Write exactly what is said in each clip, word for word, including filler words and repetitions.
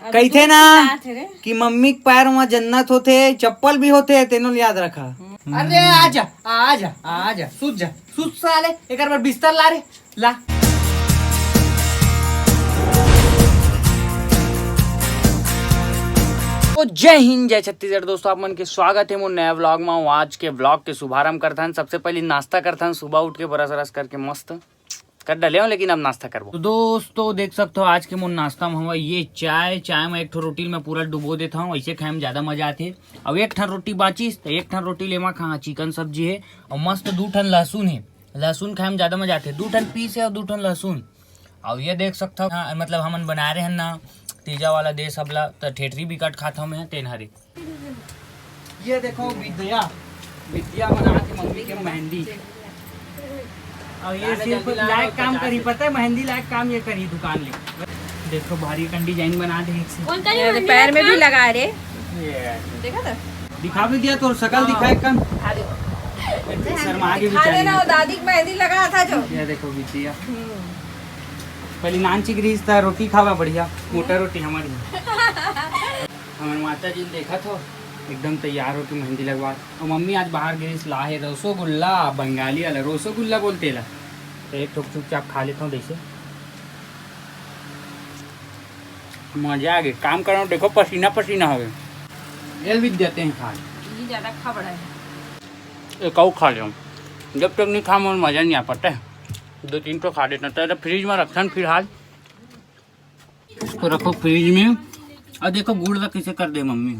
अभी कहिथे दूध ना पिलात हे रे। कि मम्मी के पैर म जन्नत होथे, चप्पल भी होथे, तेनो ल याद रखा। अरे आजा, आजा, आजा, सुत जा, सुत साले, एक बार बिस्तर ला रे, ला। तो जय हिंद, जय छत्तीसगढ़ दोस्तों, आप मन के स्वागत है मोर नया व्लॉग में। आज के व्लॉग के शुभारंभ करथन। सबसे पहले नाश्ता करथन, सुबह उठ के ब्रश व्रश करके मस्त कर डले हो, लेकिन अब नाश्ता करबो। तो दोस्तों, देख सकते हो, आज के मोर नाश्ता में हुआ ये चाय। चाय में एक ठो रोटी मैं पूरा डुबो देता हूँ, ऐसे खाए में ज्यादा मजा आथे। अब एक ठन रोटी बाचिस, तो एक ठन रोटी लेमा खा, चिकन सब्जी है और मस्त दू ठन लहसुन है। लहसुन खाए में ज्यादा मजा आथे, दू ठन पीस है और दू ठन लहसुन। और ये देख सकते हो, हाँ, मतलब हमन बना रहे हैं ना, तीजा वाला दे सबला, तो ठेठरी बिकट खात हूँ मैं, तेन हरे। ये देखो विद्या, विद्या बना के मम्मी के मेहंदी। और ये सिर्फ लायक काम करी, पता है, मेहंदी लायक काम ये करी दुकान ले। देखो भारी कन डिजाइन बना दे एक से। कौन सा ये मेहंदी पैर में भी लगा रहे। ये देखा था? दिखा विद्या, तोर शकल दिखा एक कन। शर्मा के दिखा बेचारी। देना, वो दादी की मेहंदी लगा था जो। ये देखो विद्या। हम्म। पहले नान चिक रहीस था, रोटी खावा बढ़िया, मोटा रोटी हमारी। हमर माता जी देखत हो, एकदम तैयार होके मेहंदी लगवा। और मम्मी आज बाहर गिरिस ला हे रसगुल्ला, बंगाली वाला रसगुल्ला बोलते ला। तो एक ठोक चुपचाप खा लेता हूँ जैसे। मजा आ गया, काम करो, देखो पसीना पसीना हो गया। ये भी देते हैं खा। ये ज्यादा खा बड़ा है। एक और खा लो, जब तक नहीं खा मोर मजा नहीं आ पाता है। दो तीन तो खा लेता हूँ, तो फ्रिज में रखता हूँ फिलहाल। इसको रखो फ्रिज में। और देखो गुड़ का कैसे कर दे मम्मी।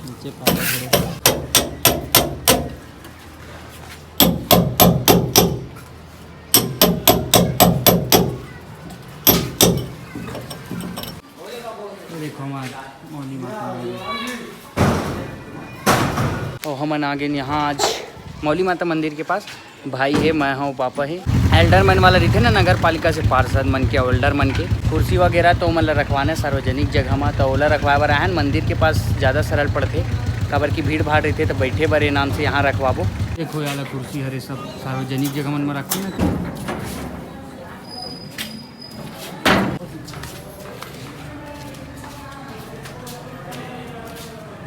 नीचे पापा खड़े। ये देखो हमारे मौली माता मंदिर। और हमन आ गए यहाँ आज मौली माता मंदिर के पास। भाई है, मैं हूँ, पापा है। एल्डरमैन वाला रहिथे ना, नगर पालिका से पार्षद मन के, एल्डर मन के कुर्सी वगैरह तो ओमन ला रखवाना है सार्वजनिक जगह मा, तो ओला रखवाए बर आहन। मंदिर के पास ज़्यादा सरल पड़थे, काबर कि भीड़ भाड़ रहिथे, तो बैठे बर ए नाम से यहाँ रखवाबो। देखो, ये वाला कुर्सी हरे, सब सार्वजनिक जगह मन में रखते हैं ना।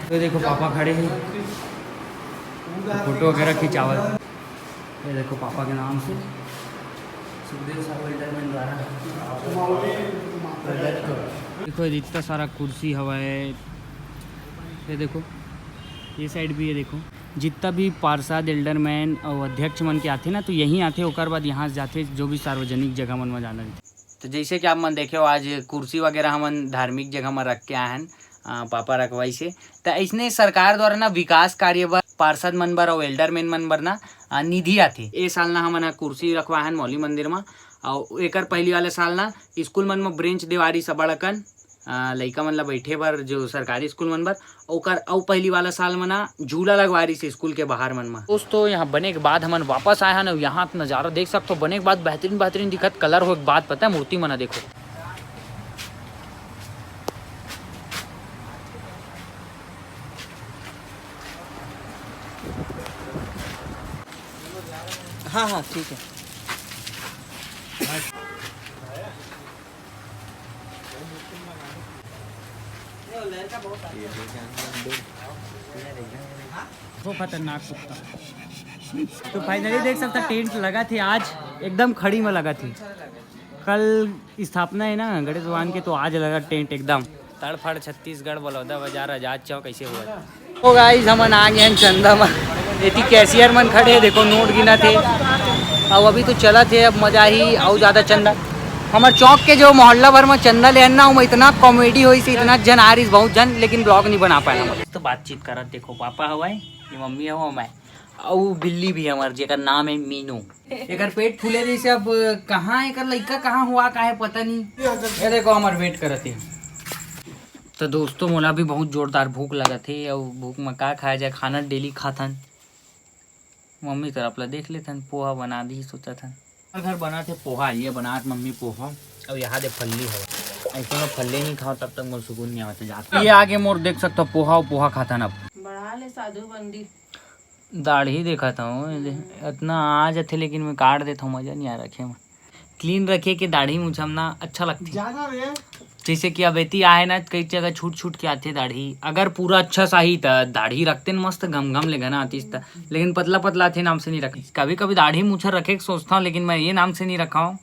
ये देखो पापा खड़े हैं, फोटो वगैरह खिंचावत। ये देखो पापा के नाम से सुखदेव साहू एल्डरमैन द्वारा। देखो इतना सारा कुर्सी हवा है, ये देखो ये साइड भी है। देखो जितना भी पार्षद, एल्डरमैन और अध्यक्ष मन के आथे ना, तो यहीं आथे, ओकर बाद यहाँ से जाथे जो भी सार्वजनिक जगह मन में जाना रहिथे। तो जैसे कि आप मन देखे हो, आज कुर्सी वगैरह हमन धार्मिक जगह में रख के आए हन, अ, पापा रखवाई से। तो ऐसने सरकार द्वारा ना विकास कार्य बर पार्षद मन बर और एल्डरमैन मन बर ना, अ, निधि आथे। ए साल ना हमन ह कुर्सी रखवाए हन मौली मंदिर में, और एकर पहली वाले साल ना स्कूल मन में ब्रेंच देवारी सब बड़कन, अ, लइका मन ला बैठे बर जो सरकारी स्कूल मन बर, ओकर अउ पहली वाला साल म ना झूला लगवा रहिस स्कूल के बाहर मन म। दोस्तों, यहाँ बने के बाद हमन वापस आए हन, अउ यहाँ के नजारा देख सकथो, बने के बाद बेहतरीन बेहतरीन दिखत, कलर हो के बाद पता है मूर्ति मन ह देखो। हाँ, हाँ, ठीक है। वो खतरनाक कुत्ता। तो फाइनली देख सकता, टेंट लगा थे आज, एकदम खड़ी में लगा थे। कल स्थापना है ना गणेश भगवान के, तो आज लगा टेंट एकदम। तड़फड़ छत्तीसगढ़ बलौदा बाजार आजाद चौक ऐसे हुआ। तो गाइस, हमन आ गए हैं चंदा में। एती कैशियर मन खड़े हैं, देखो नोट गिनत हे। अब अभी तो चलत हे, अब मजा ही अउ ज्यादा चंदा। हमर चौक के जो मोहल्ला भर में चंदा लेहन ना, ओमा इतना कॉमेडी होइस, इतना जन आ रहिस, बहुत जन, लेकिन ब्लॉग नहीं बना पाए हम। तो बातचीत करत देखो, पापा हवय, ये मम्मी हवय, मैं। अउ बिल्ली भी हमर, जेकर नाम है मीनू। एकर पेट फूले रहिस, अब कहाँ एकर लइका कहाँ हुआ, काहे पता नहीं। ये देखो, हमर वेट करत हे। तो दोस्तों, मोला भी बहुत जोरदार भूख लगत हे, अउ भूख में का खाया जाए, खाना डेली खाथन। मम्मी तरफ ला देख लेथन, पोहा बना दी सोचत हन। घर बना थे पोहा, ये बनात मम्मी पोहा, अउ यहाँ दे फल्ली हवा। ऐसे में फल्ली नहीं खाओ तब तक मोर सुकून नहीं आवत जात। ये आगे मोर देख सकथो पोहा, पोहा खाथन अब। बढ़ा ले साधु बंदी। दाढ़ी देखत हूँ, इतना आ जाथे, लेकिन मैं काट देता हूँ, मजा नहीं आ रखे में। क्लीन रखे के दाढ़ी मुछम ना अच्छा लगथे। ज्यादा रे। जैसे कि अब एती आए ना, कई जगह छूट छूट के आथे दाढ़ी। अगर पूरा अच्छा सा ही त दाढ़ी रखते न, मस्त गम गम ले घना आतिस त, लेकिन पतला पतला आथे, नाम से नहीं रखे। कभी कभी दाढ़ी मुछा रखे के सोचता हूँ, लेकिन मैं ये नाम से नहीं रखा हूँ,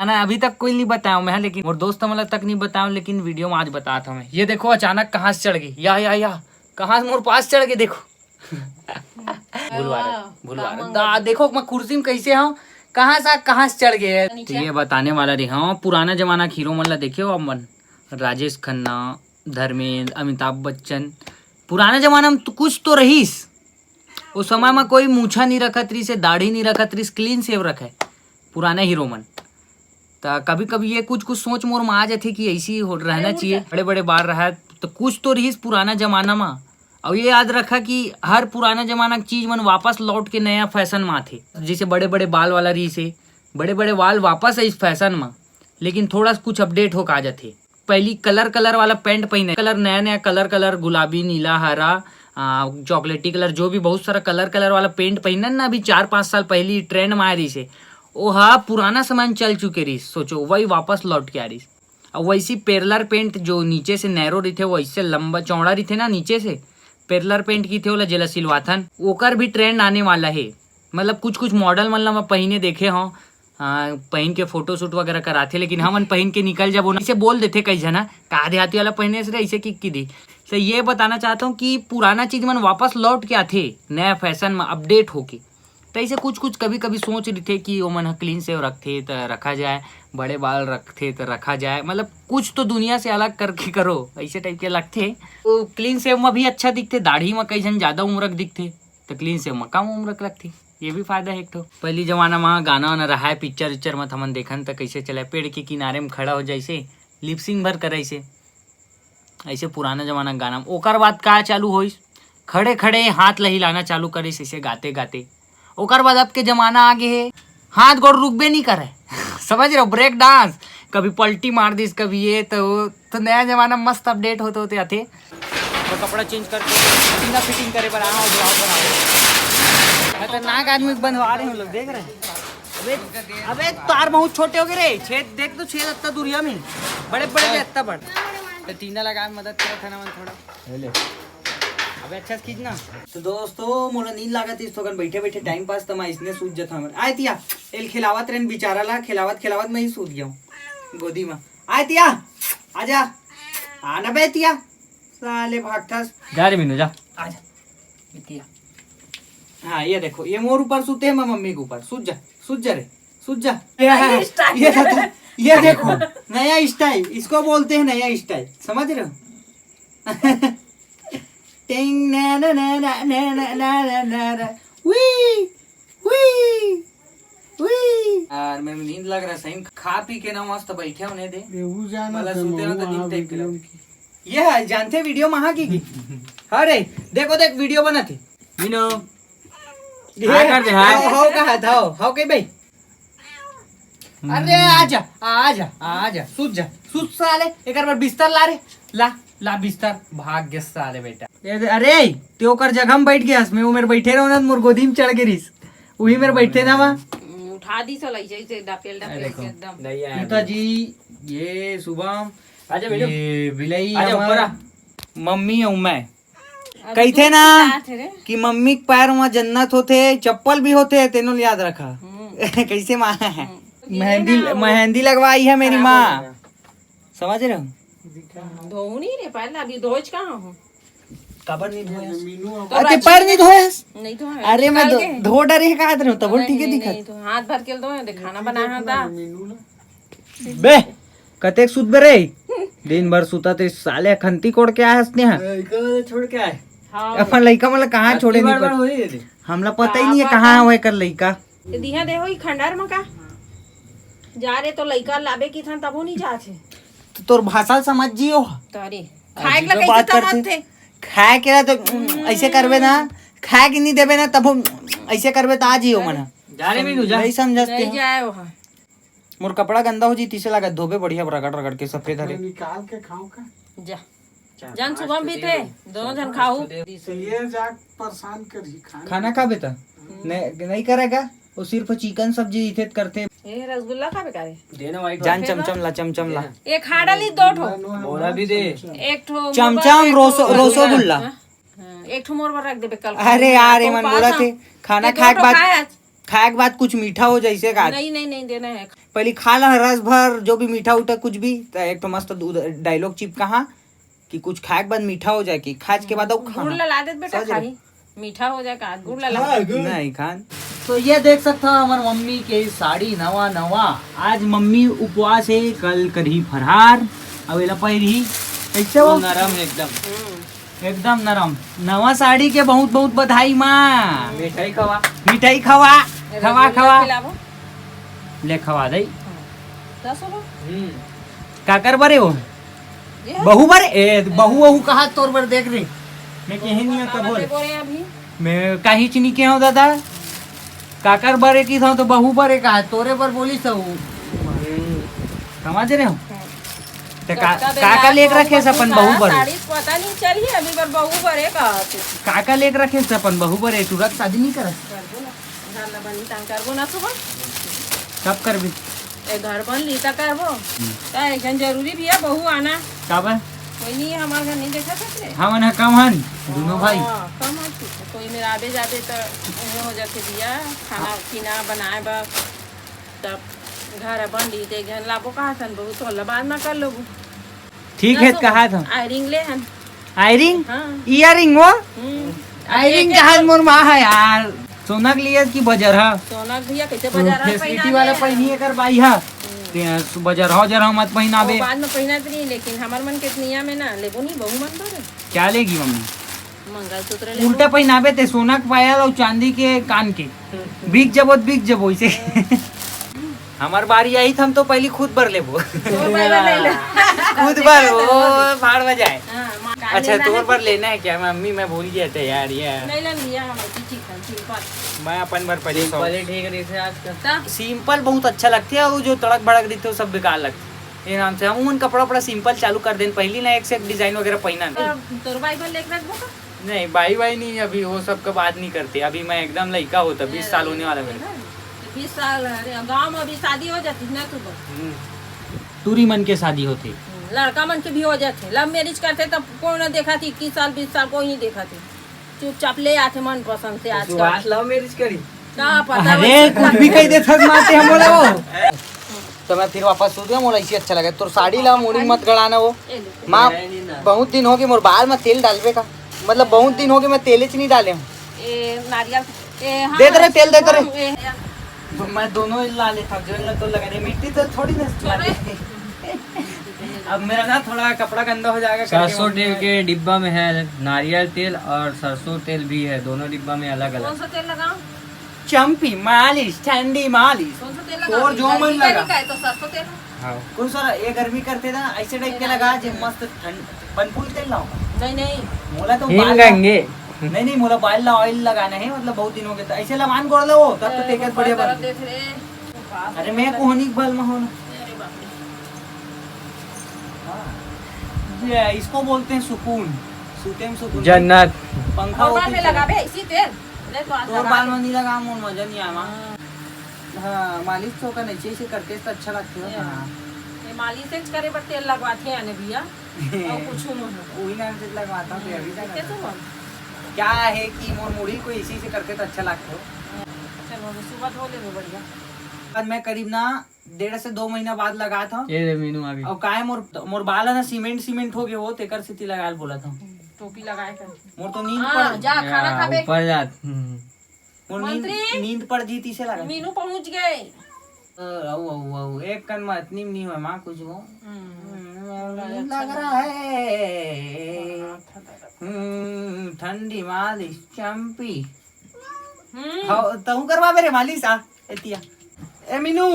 है ना। अभी तक कोई नहीं बताया मैं, लेकिन मोर दोस्त मन ला तक नहीं बताया, लेकिन वीडियो में आज बताता हूँ मैं। ये देखो, अचानक कहाँ से चढ़ गई, या या या, कहाँ से मोर पास चढ़ गई, देखो। भूलवा रहे, वाह, भूलवा रहे। दा, देखो मैं कुर्सी में कैसे हूँ, कहाँ से कहाँ से चढ़ गए। तो ये बताने वाला रही, हाँ, पुराना जमाना के हीरो मन ला देखे हो अपन, राजेश खन्ना, धर्मेंद्र, अमिताभ बच्चन। पुराना जमाना में तो कुछ तो रहीस। उस समय में कोई मूछा नहीं रखत रहीस, दाढ़ी नहीं रखत रहीस, क्लीन शेव रखे पुराने हीरो मन। त कभी कभी ये कुछ कुछ सोच मोर में आ जाथे कि ऐसी हो रहना चाहिए, बड़े बड़े बाल रहा। तो कुछ तो रहीस पुराना जमाना में। और ये याद रखा कि हर पुराना जमाना की चीज मन वापस लौट के नया फैशन में आथे। जैसे बड़े बड़े बाल वाला रहीस हे, बड़े बड़े बाल वापस है इस फैशन में, लेकिन थोड़ा सा कुछ अपडेट होके आ जाथे। पहली कलर कलर वाला पैंट पहने, कलर नया नया कलर कलर, गुलाबी, नीला, हरा, आ, चॉकलेटी कलर, जो भी बहुत सारा कलर कलर वाला पैंट पहनन ना, अभी चार पाँच साल पहली ट्रेंड में आ रहीस हे, वो हा पुराना समय में चल चुके रहीस। सोचो, वही वापस लौट के आ रहीस। और वैसी पैरेलल पैंट जो नीचे से नैरो रहिथे, वैसे लंबा चौड़ा रहिथे ना नीचे से, पैरेलल पैंट कहिथे ओला, जेला सिलवाथन, ओकर भी ट्रेंड आने वाला है। मतलब कुछ कुछ मॉडल मन ला मैं पहिने देखे हूँ, हाँ, पहिन के फोटो शूट वगैरह कराथे, लेकिन हमन पहिन के निकल जाबो ना, इसे बोल देथे कई झना, "का देहाती वाला पहिने से रे?" ऐसे की, की दी। तो ये बताना चाहता हूँ कि पुराना चीज मन वापस लौट के आथे नया फैशन में अपडेट होके। तो ऐसे कुछ कुछ कभी कभी सोच रहिथे कि ओमन ह क्लीन से रखथे त रखा जाए, बड़े बाल रखथे त रखा जाए, मतलब कुछ तो दुनिया से अलग करके करो, ऐसे टाइप के लगथे। तो क्लीन शेव में भी अच्छा दिखथे, दाढ़ी में कई झन ज्यादा उम्र के दिखथे, तो क्लीन शेव में कम उम्र के लगथे। ये भी फायदा है एक ठो। पहली जमाना में गाना वाना रहा है, पिक्चर उच्चर में हमन देखन त कैसे चले, पेड़ के किनारे में खड़ा हो जाइसे, लिपसिंग भर कराइसे, ऐसे पुराना जमाना के गाना। ओकर बाद का चालू होइस, खड़े खड़े हाथ ला हिलाना चालू करिस, ऐसे गाते गाते। ओकर बाद अब के जमाना आ गे हे, हाथ गोड़ रुकबे नहीं करे। समझ रहे हो, ब्रेक डांस, कभी पलटी मार दिस, कभी ये तो वो। तो नया जमाना मस्त अपडेट होते होते आथे। तो कपड़ा चेंज करके सीना फिटिंग करे बर आया हूँ, ब्लाउज बनाओ। खतरनाक आदमी बनवा रहे हैं लोग, देख रहे हैं। अबे, अबे तार बहुत छोटे हो गए रे, छेद देख तो, छेद अत्ता दूरिया में, बड़े बड़े रे, अत्ता बड़। तो टीना लगाए में मदद करत है ना मन थोड़ा। ले। अबे अच्छा से खींच ना। तो दोस्तों, मोला नींद लागत इस थोकन बैठे बैठे टाइम पास, त मैं इसने सूत जत हमर। आय तिया, एल खिलावत रहन बिचारा ला, खिलावत खिलावत मैं ही सूत गया हूँ गोदी में। आय तिया, आजा, आना बे तिया, साले भागथस। जा रे मीनू, जा। आजा, बिटिया। हाँ, ये देखो, ये मोर ऊपर सूते हैं, मैं मम्मी के ऊपर। सूत जा, सूत जा रे, सूत जा। ये, नया style। ये देखो, ये देखो, नया स्टाइल, इसको बोलते हैं नया स्टाइल, समझ रहे हो? टिंग ना ना ना ना ना ना ना ना ना ना। वी, वी, वी। यार, मेरे नींद लग रहा है सही में। खा पी के ना मस्त बैठे होने दे। ये वो जाना मतलब था, सूते ना तो नींद टाइप के लग। ये है, जानते वीडियो में हाँ की, की? अरे, देखो देख, वीडियो बनाते। मीनू। ये हाँ कर दे, हाँ। हाव, हाव कहा था, हाव, हाव के भाई? अरे आजा, आजा, आजा, सूत जा, सूत साले, एक बार बिस्तर ला रे, ला, ला बिस्तर, भाग गे साले बेटा। ए, अरे, ते ओकर जगह में बैठ गया, मैं उमेर बैठे रहो ना, मोर गोदी में चढ़ के रिस, वही मेर बैठे ना वहाँ। उठा दी साला, ऐसे, ऐसे डपेल, डपेल देखो। के एकदम। नहीं आया पिताजी, ये शुभम, आजा बेटू। ये बिलई आजा हमार, ऊपर आ। मम्मी और मैं। अभी कहिथे दूध ना पिलात हे रे। कि मम्मी के पैर में जन्नत होथे, चप्पल भी होथे, तेनो ल याद रखा। हम्म। कैसे माँ? हम्म। मेहंदी, ये ना, मेहंदी लगवाई है मेरी खराब माँ। हो गया। समझ रहे हो? धोऊ नहीं रे, पहले अभी धोइच कहाँ हो? काबर नहीं धोए? मीनू तो अरे, राजू पैर नहीं धोए? नहीं धोए। अरे, मैं निकाल धो, के। धो डरे कहा, तब अरे, ठीक है, नहीं, दिखा। नहीं, तो हाथ भर के दो, देख, खाना बनाया था। मीनू ना। बे, कतेक सुतबे रे? दिन भर सुता ते साले, खंती कोड़ के आए हंसने हैं। ए, इकर वाले छोड़ के आए। हाँ। अपन लइका मन ला कहाँ छोड़े नहीं पर। हमला पता ही नहीं है कहाँ हवे कर लइका। ते दिहा दे होई खंडर म का? जा रे, तो लइका लाबे की थन तबो नहीं जात हे। तो तोर भाषा समझ जियो। तारे। खाए के ला कैसे बात करते? खाए के ला तो, हम्म, ऐसे करबे ना, खाए के नहीं देबे ना, तबो ऐसे करबे तो आ जियो मना। जा रे मीनू, जा। नहीं समझते नहीं हो। जाए वहाँ। मोर कपड़ा गंदा हो जी, तीसे लागत धोबे बढ़िया रगड़ रगड़ के सफेद हरे। मैं निकाल के खाऊं का? जा। जन शुभम भी थे, दोनों जन खाऊ। ये जाके परेशान करही खाना। खाना खाबे त? नहीं, नहीं करेगा। वो सिर्फ चिकन सब्जी इथे करथे। ये रसगुल्ला खाबे का रे? दे ना भाई, जान। चमचम ला, चमचम ला। एक खा डाली, दो ठो। बोला भी दे। एक ठो चमचम, मोर बर, एक रोसो, ठो रोसो गुल्ला। हाँ, एक ठो मोर बर रख देबे कल। अरे यार, तो एमन उपास बोला हम। थे, खाना ये दो खाए के ठो बाद, खाए आज। खाए के बाद कुछ मीठा हो जैसे का। नहीं, नहीं, नहीं देना है। पहले खा ला रस भर, जो भी मीठा उठा कुछ भी, तो एक ठो मस्त डायलॉग चिपका, हाँ, कि कुछ खाए के बाद मीठा हो जाए, कि खाए के बाद अउ खाना। गुड़ ला ला देत बेटा, समझ रहे? खाही। मीठा हो जाए का, गुड़ ला ला। हाँ, गुड़। नहीं खान। तो ये देख सकता हूँ हमार मम्मी के साड़ी नवा नवा। आज मम्मी उपवास है, कल करही फरहार। अब एला पहिरही। कैसे हो? नरम है एकदम। हम्म। एकदम नरम। नवा साड़ी के बहुत बहुत बधाई माँ। मिठाई खवा। मिठाई खवा। अरे खवा, रसगुल्ला खवा। खिलाबो। ले खवा दई। हाँ। दस हो गए। हम्म। काकर बरे हो? ये है? बहू बरे? ए, बहू वहू कहा तोर बर देख रे। मैं कहीं नहीं आता, बोल। बोले अभी। मैं काहीच नहीं कहे हूँ दादा। काकर बरे की था तो बहू बरे कहा, तोरे बर बोली सब। हम्म। समझ रहे हो? हाँ। तो का, सबका का, का बेला लेक बहू रखे बर अपन बहू बर? साड़ी पता नहीं चली, अभी बर बहू बरे कहा तू। का, का लेक रखे अपन बहू बरे? तुरंत शादी नहीं करत? करबो ना, घर ला बनी तान करबो ना सुबह। कब करबी? ए, घर बन ली त करबो। हम्म। त एक जन जरूरी भी है, बहू आना। काबर? कोई नहीं है हमारे घर, नहीं देखा सकते। हमन ह कम हन, दोनों भाई। हाँ, कम हन। कोई मेरा आबे जाबे त उहे हो जाथे बिया, खाना पीना बनाए बर। तब घर बन ली त एक जन लाबो कहा सन, बहू तो अल्लाह बाद में कर लोगू। ठीक है, कहा था। Earring ले हन। Earring? हाँ। Earring वो? हम्म। Earring एक कहा एक मोर माँ है यार। सोना के लिए की बजरहा? सोना के भैया कैसे बजरहा? Facility वाला पहनी एकर बाई हा। हम्म। ते सु-, बजरहा, जरहा मत पहनाबे। वो बाद में पहनत रही, लेकिन हमर मन के नियम है ना, लेबो नहीं, बहू मन बर। क्या लेगी मम्मी? मंगलसूत्र लेबो। उल्टा पहनाबे ते सोना के पायल और चांदी के कान के। बिक जबो, बिक जबो इसे। हमार बारी आई त हम तो पहली खुद बर लेबो। तोर बर ले ले। खुद बर, वो भाड़ में जाए। हाँ, माँ, अच्छा, लेना तोर है बर कुछ? लेना है क्या? मम्मी, मैं भूल गया था यार, ये। नहीं लेना भैया, हम ऐसी चिकन, simple। मैं अपन बर पहले simple ही ठीक रहिथे आजकल। ता? Simple बहुत अच्छा लगथे, और जो तड़क भड़क रहिथे, वो सब बेकार लगथे। ये नाम से हम उमन कपड़ा उपड़ा simple चालू कर देन, पहली ना एक से एक design वगैरह पहनन। तोर, तोर बाई बर लेके रखबो का? नहीं, बाई वाई नहीं, अभी वो सब का बात नहीं करते। अभी मैं एकदम लइका होता, बीस साल होने वाला मेरे। तो बीस साल, अरे, गाँव में अभी शादी हो जाती ना, तू बोल। हम्म। टूरी मन के शादी होती। हम्म, लड़का मन के भी हो जाते। Love marriage करते तब कोई ना देखा थी, इक्कीस साल, बीस साल कोई नहीं देखा थी। चुपचाप ले आते मन पसंद से तो आजकल। सुभाष love marriage करी? का पता अरे, वैसे कुछ भी कही देथस माते हम बोला वो। तो मैं फिर वापस सूत गया, मोला इसी अच्छा लगा। तोर साड़ी ला मुड़ी मत गड़ाना वो। ए ले। माँ, नहीं, नहीं ना। बहुत दिन हो गए मोर बाल में तेल डालबे का, मतलब बहुत दिन हो गए मैं तेले च नहीं डाले हूँ। ए, नारियल, ए, हाँ, दे दे रे, तेल दे दे रे। ए, मैं दोनों ही ला लेता हूँ, जो इन्हें तो लगा दे, मिट्टी तो थोड़ी ना छोड़े। अब मेरा ना थोड़ा कपड़ा गंदा हो जाएगा करके सरसों मम्मी तेल ने के डिब्बा में है नारियल तेल और सरसों तेल भी है, दोनों डिब्बा में अलग अलग। कौन सा तेल लगाऊं? चंपी मालिश, ठंडी मालिश। कौन सा तेल लगाऊं? तोर जो मन लगा। का है तो सरसों तेल। हाँ। कौन सा ये गर्मी करते ना, ऐसे type के लगा, जे मस्त ठंड, बनफूल तेल लाओ। नहीं, नहीं। मोला तो हींग बाल ला-, गंगे। नहीं, नहीं, मोला बाल ला oil लगाना है, मतलब बहुत दिन हो गए, तो ऐसे लमान गोड़ लो, तब तो ए, तेकत बढ़िया बन। देख रे। अरे मैं कोहनी के बल में हो ना। अरे बाप रे। हाँ। ये इसको बोलते हैं सुकून, सूते में सुकून। जन्नत। पंखा और बाद में लगाबे इसी तेल। ले तो आज तोर बाल में नहीं लगा, मोर मजा नहीं आवा। हाँ। हाँ, मालिश तो का नीचे से करते तो अच्छा लगते हो। ये हाँ। ये मालिश से करे बर तेल लगवाते हैं ने भैया। और कुछ नहीं। वही नाम से लगवाता हूँ, तो अभी क्या कैसे करता हूँ? बोल? क्या है कि मोर मुड़ी को इसी से करते तो अच्छा लगते हो। चलो, अभी सुबह धो लेंगे बढ़िया। आज मैं करीब ना डेढ़ से दो महीना बाद लगा था। ये ले मीनू आ गई। और काय मोर, मोर बाल है ना सीमेंट सीमेंट हो गए हो, तेकर सेती लगा बोला था। टोपी लगाए कर। मोर तो नींद हाँ, पड़ जा, खाना या, खाबे। ऊपर जा। हम्म। मोर नींद, मंत्री? नींद पड़ जी तीसे लगा। मीनू पहुंच गए। अ, आऊ, आऊ, आऊ, एक कन में इतनी नहीं हुआ माँ कुछ वो। हम्म। हम्म, नींद लग रहा है। हम्म, ठंडी मालिश चंपी। हम्म। हाँ, तहु करवा मेरे मालिश आ, एतिया। ए मीनू,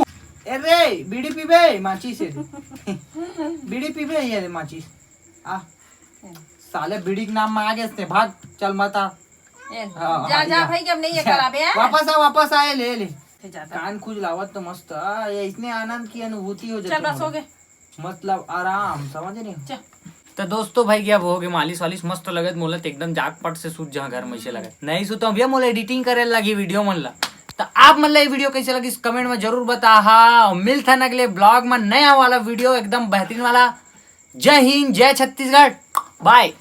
ए रे, बीड़ी पीबे, माचिस है। बीड़ी पीबे, ये ले माचिस। आ। साले बीड़ी के नाम में आ गए इसने, भाग, चल मत आ। ए, हाँ, जा, हाँ, जा या। भाई, अब नहीं ये कराबे, हैं? वापस आ, वापस आ, ये ले, ले। फिर जाता। कान खुजलावत तो मस्त, आ, ये इसने आनंद की अनुभूति हो जाती चल, बस है। हो गए। मतलब आराम, समझ रहे हो? चल। तो दोस्तों भाई, अब हो गए मालिश वालिश, मस्त लगत मोला, तो एकदम जाग पट से सूत जहाँ घर में से लगत नहीं सूता भैया, मोला एडिटिंग करे लगी वीडियो मन ला। तो आप मन ला ये वीडियो कैसे लगी, कमेंट में जरूर बता। हाँ, मिलथन अगले ब्लॉग में नया वाला वीडियो एकदम बेहतरीन वाला। जय हिंद, जय छत्तीसगढ़, बाय।